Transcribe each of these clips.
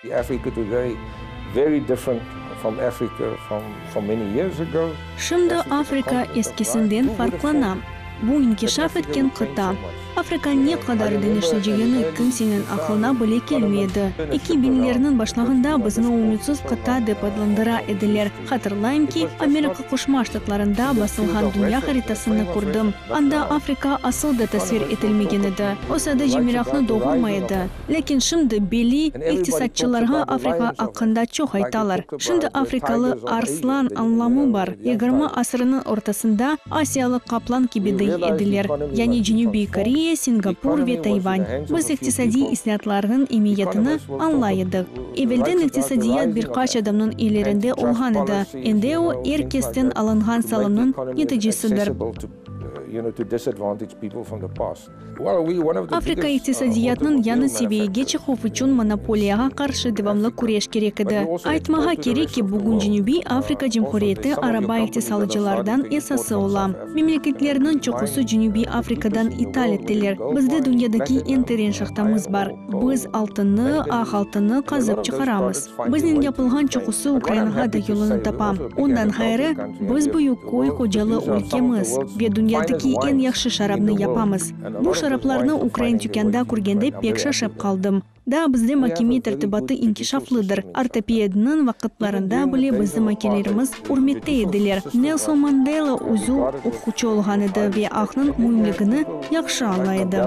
Africa today very different from Africa from from many years ago. Şimdi Afrika eskisinden farqlana. Bu inkişaf etken qıta. Afrika ne qadar deñişecegini kimseniñ aqlına bile kelmey edi. Eki biñlerniñ başlağında bizni ümütsiz qıta dep adlandıra ediler. Hatırlayım ki, Amerika Qoşma Ştatlarında basılğan dünya haritasını kördim, anda Afrika asıl da tasvir etilmegen edi. O sadece meraqnı doğurmay edi. Lâkin şimdi belli iqtisatçılarğa Afrika aqqında çoq aytalar. Şimdi afrikalı arslan añlamı bar, yigirmi asırnıñ ortasında asiyalı qaplan kibi dey ediler, yani Cenübiy Koreya, Singapur ve Tayvan. Biz iqtisadiy islâatlarnıñ emiyetini añlay edik. Evelden iqtisadiyat bir qaç adamnıñ ellerinde olğan edi, endi o er kesten alınğan salımnıñ neticesidir. Afrika iqtisadiyatınıñ yañı seviyege çıquv içün monopoliyağa qarşı devamlı küreş kerek edi. Aytmağa kerek ki, bugün Cenübiy Afrika Cumhuriyeti araba istisalıcılardan esası ola. Memleketlerniñ çoqusı Cenübiy Afrikadan ital ettiler. Bizde dünyadaki eñ teren şahtamız bar. Biz altınnı, aq altınnı qazıp çıqaramız. Biznen yapılğan çoqusı Ukrainağa da yolunı tapa. Ondan ğayrı, biz büyük köy hocalı ülkemiz ve dünyadaki eñ yahşı şarapnı yapamız. Bu şaraplarnı ukrain tükânda körgende pek şaşıp qaldım. Daa bizde makeme tertibatı inkişaflıdır. Ortopedniñ vaqıtlarında bile bizim makelerimiz ürmette ediler. Nelson Mandela özü uquqçı olğan edi ve aqnıñ müimligini yahşı añlay edi.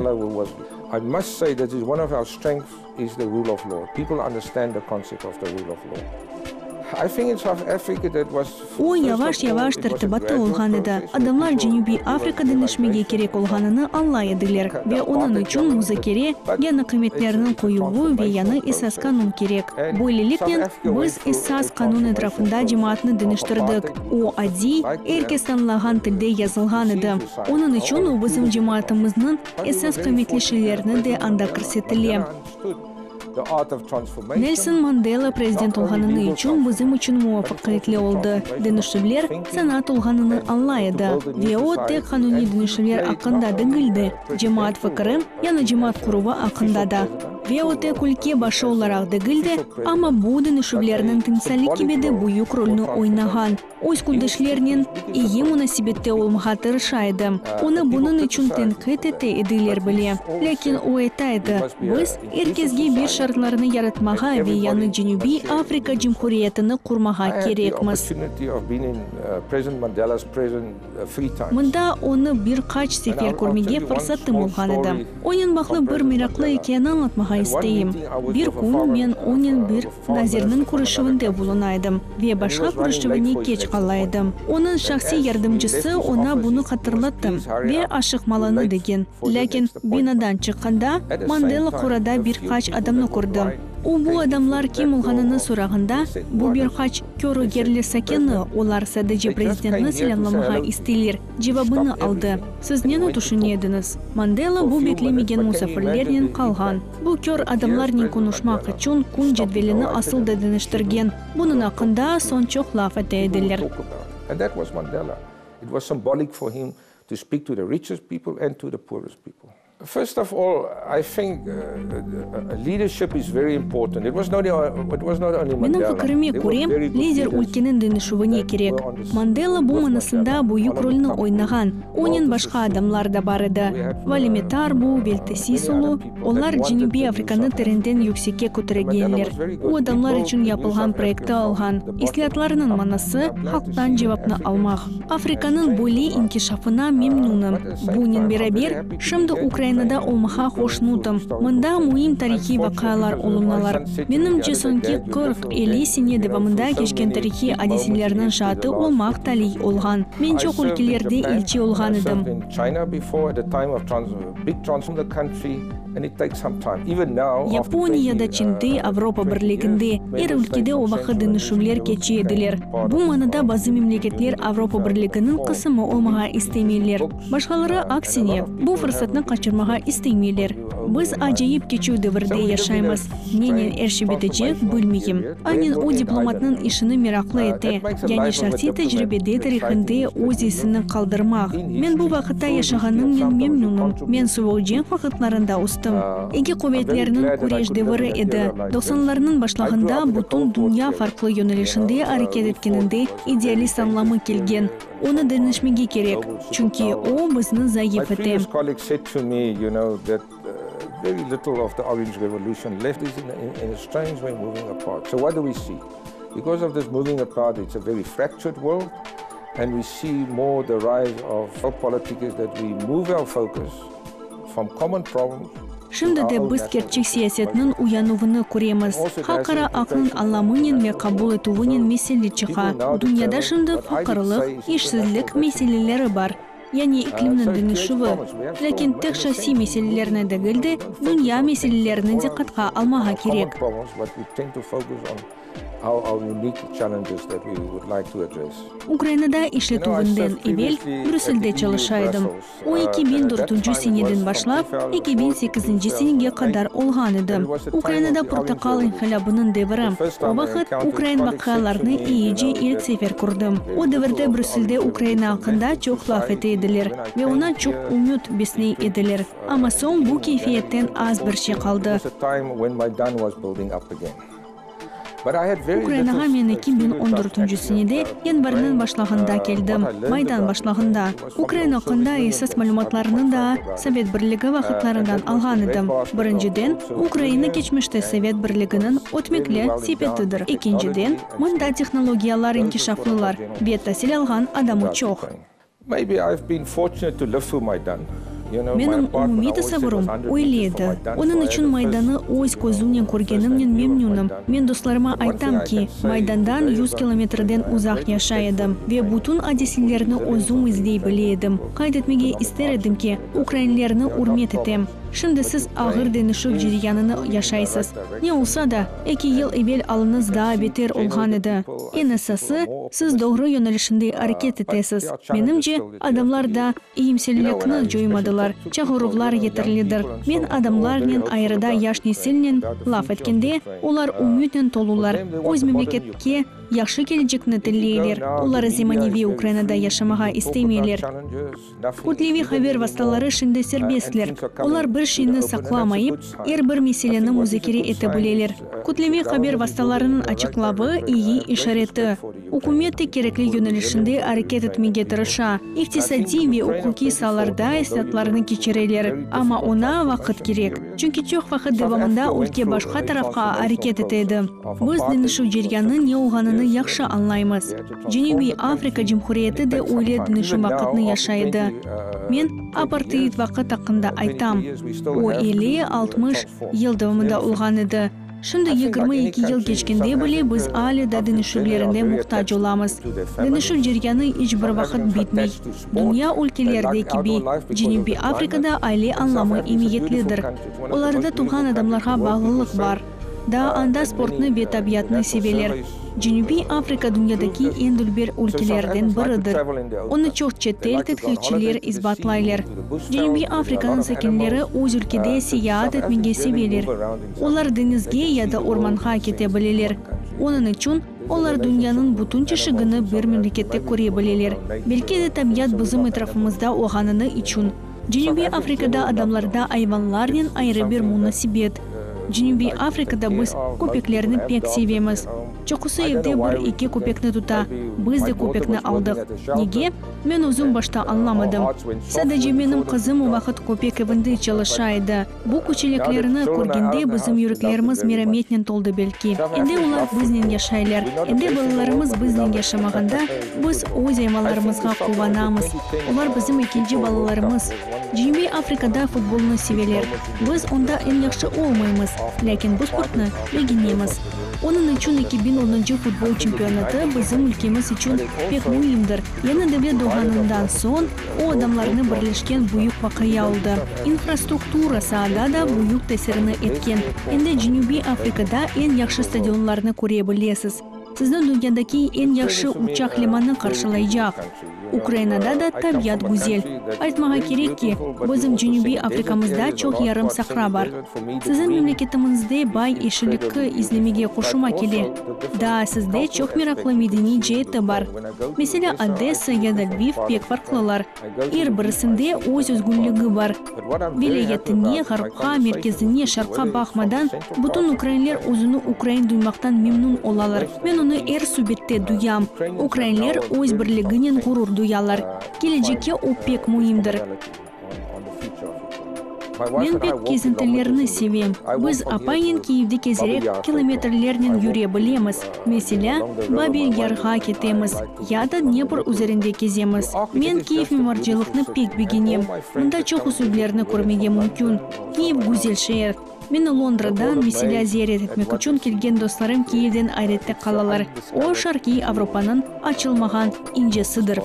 I must say that is one of our strengths is the rule of law. People understand the concept of the rule of law. I think in South Africa that was O, yavaş-yavaş tertibatta olğan edi. Adamlar Cenübiy Afrika deñişmege kerek olğanını añlay ediler ve onıñ içün muzakere, yañı qıymetlerniñ qoyuvı ve yañı esas qanun kerek. Böyleliknen, biz esas qanun etrafında cemaatnı deñiştirdik. O, adiy, er kes añlağan tilde yazılğan edi. Onıñ içün o bizim cemaatımıznıñ Esas qıymetli şeylerni de anda kirsetile. Nelson Mandela prezident olğanını içün bizim içün muvafaqiyetli oldı. Deñişüvler sanat olğanını añlay edi. Ve o, tek qanuniy deñişüvler aqqında degil de, cemaat fikri, yañı cemaat quruvı aqqında da. Ve o, tek ülke başı olaraq degil de, amma bu deñişüvlerniñ timsali kibi de büyük rolni oynağan. Öz kündeşlernen eyi munasebette olmağa tırışa edi. Onı bunıñ içün tenqit ete ediler bile. Lâkin o ayta edi, Biz er kesge bir şartlarnı yaratmağa ve yañı Cenübiy Afrika Cumhuriyetini qurmağa kerekmiz. Mında onı bir qaç sefer körmege fırsatım olğan edi. Onen bağlı bir meraqlı ikâyeni añlatmağa isteyim. Bir kün men onen bir nazirniñ körüşüvinde buluna edim ve başqa körüşüvine keç qala edim. Onıñ şahsiy yardımcısı oña bunı hatırlattı ve aşıqmalını degen. Lâkin binadan çıqqanda, Mandela qorada bir qaç adamnı kördi. O, bu adamlar kim olğanını sorağında, bu bir qaç köy yerli sakini, olar sadece prezidentni selâmlamağa isteyler, cevabını aldı. Siz neni tüşüne ediñiz? Mandela bu beklemegen musafirlernen qalğan. Bu kör adamlarnen qonuşmaq içün kün cedvelini asıl da deñiştirgen. Bunıñ aqqında soñ çoq laf ete ediler. First of all, I think leadership is very important. It was not, it was not only Menim Mandela. fikirime There were köre, very good lider leaders ülkeniñ deñişüvine that kerek. were on the Mandela It bu was manasında Mandela. büyük Oliver rolni Tambo, oynağan. Onen Walter başqa Sisulu. adamlar da bar edi. We had Valime Tarbu, Velte many other Sisulu, people that olar wanted Cenübiy the new Afrikanı South terenden Africa. yüksekke And Mandela köteregenler. was very O, good. He adamlar built içün the new yapılğan South Africa proyekti from alğan. the bottom İslâatlarnıñ up. manası, And I'm glad to halqtan see that cevapnı Africa almaq. has Afrikanıñ changed böyle a lot. inkişafına memnunım. But at the same Bunen time, I'm very beraber, happy to be şimdi here in Ukrainada Ukraine. olmağa We're going through hoşnutım. historical Mında change. müim tarihiy Unfortunately, vaqialar because my olunalar. son said to me the Menimce, other day, soñki Dad, you lived 40, through 50 again, sene you know, devamında through so keçken many tarihiy big moments in adiselerniñ history, the şaatı last olmaq 40, taliy 50 years. olğan. Men I çoq served in ülkelerde Japan, elçi olğan I edim. served in China before at the time of trans big trans the country and it takes some time. Even now, after Yaponiyada, 20, Çinde, Avropa 20 years, Birliginde, er member states ülkede o from vaqıt Central and Eastern deñişüvler Europe keçe became ediler. part Bu of manada bazı European memleketler Union in Avropa Birliginiñ 2004. qısımı olmağa Read interesting istemeyler. books, Başqaları, and a lot aksine, of bu people have fırsatnı written qaçırmağa. qoşmağa istemeyler. Biz acayip keçüv devirde yaşaymız. Nenen er şey bitecek, bilmeyim. Aynen o diplomatnıñ işini meraqlı ete, yani şahsiy tecribede tarihinde öz izini qaldırmaq. Men bu vaqıtta yaşağanımnen memnünim. Men suvuq cenk vaqıtlarında östim. Ege quvetlerniñ küreş deviri edi. Doqsanlarnıñ başlağında bütün dünya farqlı yönelişinde areket etkeninde idealist añlamı kelgen. Onı deñişmege kerek, çünki o, bizni zayıf ete. Şimdi de biz kerçek siyasetniñ uyanuvını köremiz. Halqara aqnıñ añlamınen ve qabul etüvinen mesele çıqa. Dünyada şimdi faqırlıq, işsizlik meseleleri bar, yani iklimniñ deñişüvi. Lâkin tek şahsiy meselelerni degil de, dünya meselelerini diqqatqa almağa kerek. Ukrainada işletüvinden evel Brüsselde çalışa edim. O 2004 seneden başlap, 2008 senege qadar olğan edi. Ukrainada Portaqal inqilâbınıñ devri. O vaqıt ukrain vaqialarnı eyice ilk sefer kördim. O devirde Brüsselde Ukraina aqqında çoq laf ete ediler ve oña çoq ümüt besley ediler. Amma soñ bu keyfiyetten az bir şey qaldı. Ukrainağa men 2014 senede yanvarniñ başlağında keldim, Maydan başlağında. Ukraina aqqında esas malümatlarnı daa Sovet Birligi vaqıtlarından alğan edim. Birinciden, Ukraina keçmişte Sovet Birliginiñ ötmekli sepetidir. Ekinciden, mında tehnologiyalar inkişaflılar ve tasil alğan adamı çoq. Menim umumiy tasavurım öyle edi. Onıñ içün Maydanı öz közümnen körgenimnen memnünim. Men dostlarıma aytam ki, Maydandan yüz kilometrden uzaq yaşay edim ve bütün adiselerni özüm izley bile edim. Qayd etmege ister edim ki, ukrainlerni ürmet etem. Şimdi siz ağır deñişüv ceryanını yaşaysız. Ne olsa da, eki yıl evel alıñız daa beter olğan edi. Eñ esası, siz doğru yönelişinde areket etesiz. Menimce, adamlar da iyimserlikni coymadılar, çağıruvlar yeterlidir. Men adamlarnen, ayrı da yaş nesilnen laf etkende, olar ümütnen tolular, öz memleketke yahşı kelecekni tileyler, olar zemaneviy Ukrainada yaşamağa istemeyler. Kütleviy haber vastaları şimdi serbestler, olar bir şeyni saqlamayıp, er bir meseleni muzakere ete bileler. Kütleviy haber vastalarınıñ açıqlavı, eyi işareti. Ükümet te kerekli yönelişinde areket etmege tırışa, iqtisadiy ve uquqiy saalarda islâtlarnı keçireler, amma oña vaqıt kerek, çünki çoq vaqıt devamında ülke başqa tarafqa areket ete edi. Biz deñişüv ceryanı ne olğanını yahşı añlaymız. Cenübiy Afrika Cumhuriyeti de öyle deñişüv vaqıtnı yaşay edi. Men aparteid vaqıt aqqında aytam. O, 50, 60 yıl devamında olğan edi. Şimdi 22 yıl keçkende bile biz alâ da deñişüvlerinde muhtac olamız. Deñişüv ceryanı iç bir vaqıt bitmey. Dünya ülkelerde kibi, Cenübiy Afrikada aile añlamı emiyetlidir. Olarda tuvğan adamlarğa bağlılıq bar. Daa anda sportnı ve tabiatnı seveler. Cenübiy Afrika dünyadaki eñ dülber ülkelerden biridir. Onı çoq çetel tedqiqçiler isbatlaylar. Cenübiy Afrikanıñ sakinleri öz ülkede seyaat etmege seveler. Olar deñizge ya da ormanğa kete bileler. Onıñ içün olar dünyanıñ bütün çeşigini bir memlekette köre bileler. Belki de tabiat bizim etrafımızda olğanını içün. Cenübiy Afrikada adamlarda ayvanlarnen ayrı bir munasebet. Cenübiy Afrikada biz köpeklerni pek sevemiz. Çoqusı evde bir-eki köpekni tuta. Biz de köpekni aldıq. Nege? Men özüm başta añlamadım. Sadece menim qızım o vaqıt köpek evinde çalışa edi. Bu küçeleklerni körgende bizim yüreklerimiz merametnen toldı belki. Endi olar biznen yaşaylar. Endi balalarımız biznen yaşamağanda, biz öz ayvanlarımızğa quvanamız. Olar bizim ekinci balalarımız. Cenübiy Afrikada futbolnı seveler. Biz onda eñ yahşı olmaymız, lâkin bu sportnı begenemiz. Onıñ içün 2010-ncı futbol çempionatı bizim ülkemiz içün pek müimdir. Yañı devlet doğğanından soñ, o adamlarnı birleşken büyük vaqia oldı. İnfrastruktura saada da büyük tesirini etken. Endi Cenübiy Afrikada eñ yahşı stadionlarnı köre bilesiz. Sizni dünyadaki eñ yahşı uçaq limanı qarşılaycaq. Ukrainada da tabiat güzel. Aytmağa kerek ki, bizim Cenübiy Afrikamızda çoq yarım sahra bar. Siziñ memleketimiñizde bay yeşillikni izlemege hoşuma kele. Daa sizde çoq meraqlı medeniy ceeti bar. Meselâ, Odessa ya da Lviv pek farqlılar. Er birisinde öz özgünligi bar. Vilâyetine, ğarpqa, merkezine, şarqqa baqmadan, bütün ukrainler özüni ukrain duymaqtan memnün olalar. Men onı er subette duyam. Ukrainler öz birliginen ğurur duyalar. Kelecekke o pek müimdir. Men pek kezintilerni sevem. Biz apaynen Kiyevde kezerek, kilometrlernen yüre bilemiz. Meselâ, Babi Yarğa ketemiz ya da Dnepr üzerinde kezemiz. Men Kiyev mimarcılıqnı pek begenem. Mında çoq üslüplerni körmege mümkün. Kiyev güzel şeer. Meni Londradan, meselâ, ziyaret etmek içün kelgen dostlarım Kiyevden ayrette qalalar. O, Şarqiy Avropanıñ açılmağan incesidir.